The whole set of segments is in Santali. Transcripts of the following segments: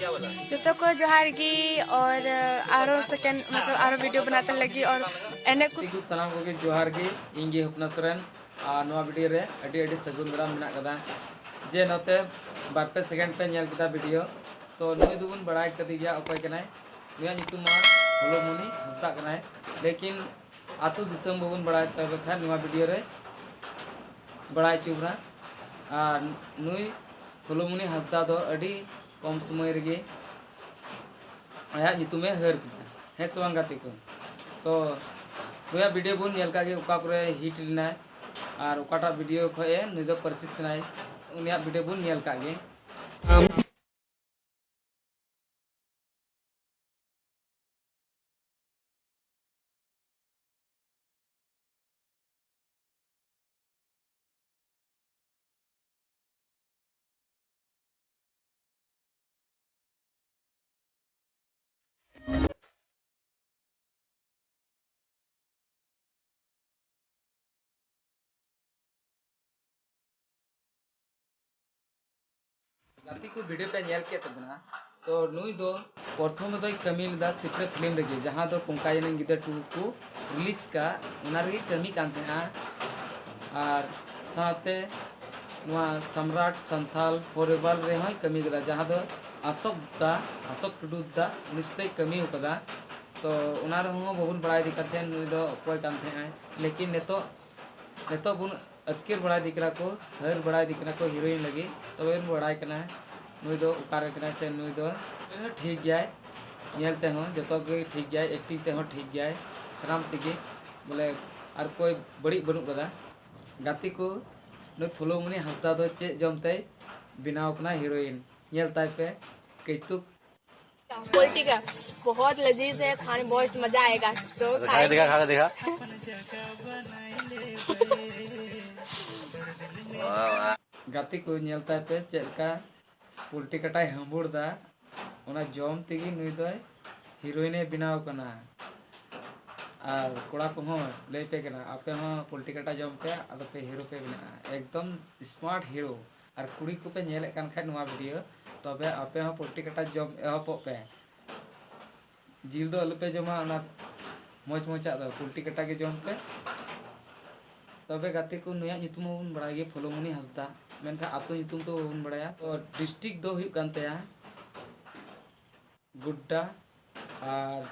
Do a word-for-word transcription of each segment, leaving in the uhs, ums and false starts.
ᱡᱚᱛᱚ ᱠᱚ ᱡᱚᱦᱟᱨ ᱜᱮ, ᱟᱨ ᱟᱨᱚ ᱥᱮᱠᱮᱱᱰ ᱢᱚᱛᱞᱚᱵ ᱟᱨᱚ ᱵᱷᱤᱰᱤᱭᱳ ᱵᱮᱱᱟᱣ ᱛᱮ ᱞᱟᱹᱜᱤᱫ ᱟᱨ ᱮᱱᱮᱡ ᱠᱚ ᱥᱟᱱᱟᱢ ᱠᱚᱜᱮ ᱡᱚᱦᱟᱨ ᱜᱮ᱾ ᱤᱧ ᱜᱮ ᱦᱚᱯᱱᱟ ᱥᱚᱨᱮᱱ᱾ ᱟᱨ ᱱᱚᱣᱟ ᱵᱷᱤᱰᱤᱭᱳ ᱨᱮ ᱟᱹᱰᱤ ᱟᱹᱰᱤ ᱥᱟᱹᱜᱩᱱ ᱫᱟᱨᱟᱢ ᱢᱮᱱᱟᱜ ᱠᱟᱫᱟ᱾ ᱡᱮ ᱱᱚᱛᱮ ᱵᱟᱨ ᱯᱮ ᱥᱮᱠᱮᱱᱰ ᱯᱮ ᱧᱮᱞ ᱠᱮᱫᱟ ᱵᱷᱤᱰᱤᱭᱳ, ᱛᱚ ᱱᱩᱭ ᱫᱚᱵᱚᱱ ᱵᱟᱲᱟᱭ ᱠᱟᱫᱮ ᱜᱮᱭᱟ ᱚᱠᱚᱭ ᱠᱟᱱᱟᱭ᱾ ᱱᱩᱭᱟᱜ ᱧᱩᱛᱩᱢ ᱢᱟ ᱯᱷᱩᱞᱳᱢᱚᱱᱤ ᱦᱟᱸᱥᱫᱟ ᱠᱟᱱᱟᱭ, ᱞᱮᱠᱤᱱ ᱟᱹᱛᱩ ᱫᱤᱥᱚᱢ ᱵᱟᱵᱚᱱ ᱵᱟᱲᱟᱭ ᱛᱟᱵᱮ ᱠᱷᱟᱱ ᱱᱚᱣᱟ ᱵᱷᱤᱰᱤᱭᱳ ᱨᱮ ᱵᱟᱲᱟᱭ ᱦᱚᱪᱚ ᱵᱚᱱᱟ᱾ ᱟᱨ ᱱᱩᱭ ᱯᱷᱩᱞᱳᱢᱚᱱᱤ ᱦᱟᱸᱥᱫᱟ ᱫᱚ ᱟᱹᱰᱤ ᱠᱚᱢ ᱥᱚᱢᱚᱭ ᱨᱮᱜᱮ ᱟᱭᱟᱜ ᱧᱩᱛᱩᱢᱮ ᱦᱟᱹᱨ ᱠᱮᱫᱟ, ᱦᱮᱸ ᱥᱮ ᱵᱟᱝ ᱜᱟᱛᱮ ᱠᱚ? ᱛᱚ ᱱᱩᱭᱟᱜ ᱵᱷᱤᱰᱤᱭᱳ ᱵᱚᱱ ᱧᱮᱞ ᱠᱟᱜ ᱜᱮ, ᱚᱠᱟ ᱠᱚᱨᱮ ᱦᱤᱴ ᱞᱮᱱᱟᱭ ᱟᱨ ᱚᱠᱟᱴᱟᱜ ᱵᱷᱤᱰᱤᱭᱳ ᱠᱷᱚᱡ ᱮ ᱱᱩᱭ ᱫᱚ ᱯᱟᱹᱨᱥᱤᱛ ᱠᱟᱱᱟᱭ, ᱩᱱᱤᱭᱟᱜ ᱵᱷᱤᱰᱤᱭᱳ ᱵᱚᱱ ᱧᱮᱞ ᱠᱟᱜ ᱜᱮ᱾ ᱜᱟᱛᱮ ᱠᱚ, ᱵᱷᱤᱰᱤᱭᱳ ᱯᱮ ᱧᱮᱞ ᱠᱮᱫ ᱛᱟᱵᱚᱱᱟ᱾ ᱛᱚ ᱱᱩᱭ ᱫᱚ ᱯᱨᱚᱛᱷᱚᱢ ᱨᱮᱫᱚᱭ ᱠᱟᱹᱢᱤ ᱞᱮᱫᱟ ᱥᱤᱯᱨᱮ ᱯᱷᱤᱞᱢ ᱨᱮᱜᱮ, ᱡᱟᱦᱟᱸ ᱫᱚ ᱠᱚᱝᱠᱟᱭᱟᱱᱟᱝ ᱜᱤᱫᱟᱹᱨ ᱴᱩ ᱠᱚ ᱨᱤᱞᱤᱡᱽ ᱠᱟᱜ, ᱚᱱᱟ ᱨᱮᱜᱮ ᱠᱟᱹᱢᱤ ᱠᱟᱱ ᱛᱟᱦᱮᱸᱜᱼᱟ᱾ ᱟᱨ ᱥᱟᱶᱛᱮ ᱱᱚᱣᱟ ᱥᱚᱢᱨᱟᱴ ᱥᱟᱱᱛᱷᱟᱞ ᱯᱷᱚᱨᱮᱵᱷᱟᱨ ᱨᱮᱦᱚᱸᱭ ᱠᱟᱹᱢᱤ ᱠᱮᱫᱟ, ᱡᱟᱦᱟᱸ ᱫᱚ ᱟᱥᱳᱠ ᱫᱟ, ᱟᱥᱳᱠ ᱴᱩᱰᱩ ᱫᱟ, ᱩᱱᱤ ᱥᱟᱛᱮᱭ ᱠᱟᱹᱢᱤ ᱟᱠᱟᱫᱟ᱾ ᱛᱚ ᱚᱱᱟ ᱨᱮᱦᱚᱸ ᱵᱟᱵᱚᱱ ᱵᱟᱲᱟᱭ ᱤᱫᱤ ᱠᱟᱱ ᱛᱟᱦᱮᱸᱫ ᱱᱩᱭ ᱫᱚ ᱚᱠᱚᱭ ᱠᱟᱱ ᱛᱟᱦᱮᱸᱜᱼᱟᱭ, ᱞᱮᱠᱤᱱ ᱱᱤᱛᱚᱜ ᱱᱤᱛᱚᱜ ᱵᱚᱱ ᱟᱹᱛᱠᱤᱨ ᱵᱟᱲᱟᱭ ᱤᱫᱤ ᱠᱟᱱᱟ ᱠᱚ, ᱦᱟᱹᱨ ᱵᱟᱲᱟᱭ ᱤᱫᱤ ᱠᱟᱱᱟ ᱠᱚ ᱦᱤᱨᱳᱭᱤᱱ ᱞᱟᱹᱜᱤᱫ, ᱛᱚᱵᱮ ᱵᱚᱱ ᱵᱟᱲᱟᱭ ᱠᱟᱱᱟ ᱱᱩᱭ ᱫᱚ ᱚᱠᱟᱨᱮ ᱠᱟᱱᱟᱭ ᱥᱮ ᱱᱩᱭ ᱫᱚ ᱴᱷᱤᱠ ᱜᱮᱭᱟᱭ, ᱧᱮᱞ ᱛᱮᱦᱚᱸ ᱡᱚᱛᱚ ᱜᱮ ᱴᱷᱤᱠ ᱜᱮᱭᱟᱭ, ᱮᱠᱴᱤᱝ ᱛᱮᱦᱚᱸ ᱴᱷᱤᱠ ᱜᱮᱭᱟᱭ, ᱥᱟᱱᱟᱢ ᱛᱮᱜᱮ ᱵᱚᱞᱮ ᱟᱨ ᱠᱚᱭ ᱵᱟᱹᱲᱤᱡ ᱵᱟᱹᱱᱩᱜ ᱠᱟᱫᱟ᱾ ᱜᱟᱛᱮ ᱠᱚ, ᱱᱩᱭ ᱯᱷᱩᱞᱳᱢᱚᱱᱤ ᱦᱟᱸᱥᱫᱟ ᱫᱚ ᱪᱮᱫ ᱡᱚᱢ ᱛᱮᱭ ᱵᱮᱱᱟᱣ ᱠᱟᱱᱟ ᱦᱤᱨᱳᱭᱤᱱ? ᱧᱮᱞ ᱛᱟᱭ ᱯᱮ ᱠᱟᱹᱡᱛᱩᱠ। पोल्टी का बहुत लजीज है, खाने बहुत मजा आएगा। तो खाए दिखा, खाए दिखा। ᱜᱟᱛᱮ ᱠᱚ, ᱧᱮᱞ ᱛᱟᱭ ᱯᱮ ᱪᱮᱫ ᱞᱮᱠᱟ ᱯᱳᱞᱴᱤ ᱠᱟᱴᱟᱭ ᱦᱟᱺᱵᱩᱲ ᱫᱟ, ᱚᱱᱟ ᱡᱚᱢ ᱛᱮᱜᱮ ᱱᱩᱭ ᱫᱚᱭ ᱦᱤᱨᱳᱭᱤᱱᱮ ᱵᱮᱱᱟᱣ ᱠᱟᱱᱟ᱾ ᱟᱨ ᱠᱚᱲᱟ ᱠᱚᱦᱚᱸ ᱞᱟᱹᱭ ᱯᱮ ᱠᱟᱱᱟ, ᱟᱯᱮ ᱦᱚᱸ ᱯᱳᱞᱴᱤ ᱠᱟᱴᱟ ᱡᱚᱢ ᱯᱮ, ᱟᱫᱚ ᱯᱮ ᱦᱤᱨᱳ ᱯᱮ ᱵᱮᱱᱟᱜᱼᱟ, ᱮᱠᱫᱚᱢ ᱥᱢᱟᱨᱴ ᱦᱤᱨᱳ᱾ ᱟᱨ ᱠᱩᱲᱤ ᱠᱚᱯᱮ ᱧᱮᱞᱮᱫ ᱠᱟᱱ ᱠᱷᱟᱡ ᱱᱚᱣᱟ ᱵᱷᱤᱰᱤᱭᱳ, ᱛᱚᱵᱮ ᱟᱯᱮ ᱦᱚᱸ ᱯᱳᱞᱴᱤ ᱠᱟᱴᱟ ᱡᱚᱢ ᱮᱦᱚᱵᱚᱜ ᱯᱮ᱾ ᱡᱤᱞ ᱫᱚ ᱟᱞᱚᱯᱮ ᱡᱚᱢᱟ, ᱚᱱᱟ ᱢᱚᱡᱽ ᱢᱚᱡᱟᱜ ᱫᱚ, ᱯᱳᱞᱴᱤ ᱠᱟᱴᱟ ᱜᱮ ᱡᱚᱢ ᱯᱮ᱾ ᱛᱚᱵᱮ ᱜᱟᱛᱮ ᱠᱚ, ᱱᱩᱭᱟᱜ ᱧᱩᱛᱩᱢ ᱦᱚᱸᱵᱚᱱ ᱵᱟᱲᱟᱭ ᱜᱮ, ᱯᱷᱩᱞᱚᱢᱚᱱᱤ ᱦᱟᱸᱥᱫᱟ, ᱢᱮᱱᱠᱷᱟᱱ ᱟᱛᱳ ᱧᱩᱛᱩᱢ ᱫᱚ ᱵᱟᱵᱚᱱ ᱵᱟᱲᱟᱭᱟ᱾ ᱛᱚ ᱰᱤᱥᱴᱨᱤᱠᱴ ᱫᱚ ᱦᱩᱭᱩᱜ ᱠᱟᱱ ᱛᱟᱭᱟ ᱜᱩᱰᱰᱟ, ᱟᱨ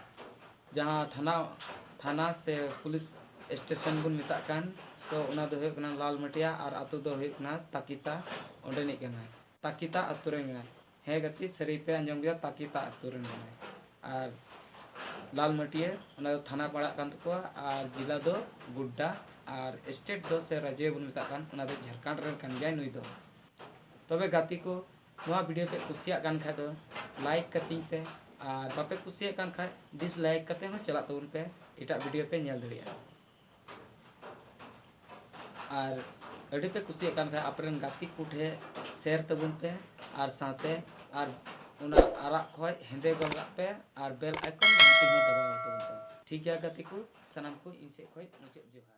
ᱡᱟᱦᱟᱸ ᱛᱷᱟᱱᱟ, ᱛᱷᱟᱱᱟ ᱥᱮ ᱯᱩᱞᱤᱥ ᱥᱴᱮᱥᱚᱱ ᱵᱚᱱ ᱢᱮᱛᱟᱜ ᱠᱟᱱ, ᱛᱚ ᱚᱱᱟ ᱫᱚ ᱦᱩᱭᱩᱜ ᱠᱟᱱᱟ ᱞᱟᱞᱢᱟᱴᱤᱭᱟ, ᱟᱨ ᱟᱛᱳ ᱫᱚ ᱦᱩᱭᱩᱜ ᱠᱟᱱᱟ ᱛᱟᱠᱤᱛᱟ, ᱚᱸᱰᱮᱱᱤᱡ ᱠᱟᱱᱟᱭ᱾ ᱛᱟᱠᱤᱛᱟ ᱟᱛᱳ ᱨᱮᱱ ᱠᱟᱱᱟᱭ᱾ ᱦᱮᱸ ᱜᱟᱛᱮ, ᱥᱟᱹᱨᱤ ᱯᱮ ᱟᱸᱡᱚᱢ ᱠᱮᱫᱟ, ᱛᱟᱠᱤᱛᱟ ᱟᱛᱳ ᱨᱮᱱ ᱠᱟᱱᱟᱭ᱾ ᱟᱨ ᱞᱟᱞᱢᱟᱴᱤᱭᱟ, ᱚᱱᱟ ᱫᱚ ᱛᱷᱟᱱᱟ ᱯᱟᱲᱟᱜ ᱠᱟᱱ ᱛᱟᱠᱚᱣᱟ, ᱟᱨ ᱡᱮᱞᱟ ᱫᱚ ᱜᱩᱰᱰᱟ, ᱟᱨ ᱥᱴᱮᱴ ᱫᱚ ᱥᱮ ᱨᱟᱡᱽᱡᱚ ᱵᱚᱱ ᱢᱮᱛᱟᱜ ᱠᱟᱱ, ᱚᱱᱟ ᱫᱚ ᱡᱷᱟᱲᱠᱷᱚᱸᱰ ᱨᱮᱱ ᱠᱟᱱ ᱜᱮᱭᱟᱭ ᱱᱩᱭ ᱫᱚ᱾ ᱛᱚᱵᱮ ᱜᱟᱛᱮ ᱠᱚ, ᱱᱚᱣᱟ ᱵᱷᱤᱰᱤᱭᱳ ᱯᱮ ᱠᱩᱥᱤᱭᱟᱜ ᱠᱟᱱ ᱠᱷᱟᱡ ᱫᱚ ᱞᱟᱭᱤᱠ ᱠᱟᱹᱛᱤᱧ ᱯᱮ, ᱟᱨ ᱵᱟᱯᱮ ᱠᱩᱥᱤᱭᱟᱜ ᱠᱟᱱ ᱠᱷᱟᱡ ᱰᱤᱥᱞᱟᱭᱤᱠ ᱠᱟᱛᱮ ᱦᱚᱸ ᱪᱟᱞᱟᱜ ᱛᱟᱵᱚᱱ ᱯᱮ, ᱮᱴᱟᱜ ᱵᱷᱤᱰᱤᱭᱳ ᱯᱮ ᱧᱮᱞ ᱫᱟᱲᱮᱭᱟᱜᱼᱟ᱾ ᱟᱨ ᱟᱹᱰᱤ ᱯᱮ ᱠᱩᱥᱤᱭᱟᱜ ᱠᱟᱱ ᱠᱷᱟᱡ ᱟᱯᱮᱨᱮᱱ ᱜᱟᱛᱮ ᱠᱚ ᱴᱷᱮᱡ ᱥᱮᱭᱟᱨ ᱛᱟᱵᱚᱱ ᱯᱮ, ᱟᱨ ᱥᱟᱶᱛᱮ ᱟᱨ ᱚᱱᱟ ᱟᱨᱟᱜ ᱠᱷᱚᱡ ᱦᱮᱸᱫᱮ ᱜᱚᱞ ᱠᱟᱜ ᱯᱮ, ᱟᱨ ᱵᱮᱞ ᱟᱭᱠᱚᱱ ᱜᱷᱟᱱᱴᱤ ᱦᱚᱸ ᱫᱟᱵᱟᱣ ᱛᱟᱵᱚᱱ ᱯᱮ᱾ ᱴᱷᱤᱠ ᱜᱮᱭᱟ ᱜᱟᱛᱮ ᱠᱚ, ᱥᱟᱱᱟᱢ ᱠᱚ ᱤᱧ ᱥᱮᱫ ᱠᱷᱚᱡ ᱢᱩᱪᱟᱹᱫ ᱡᱚᱦᱟᱨ᱾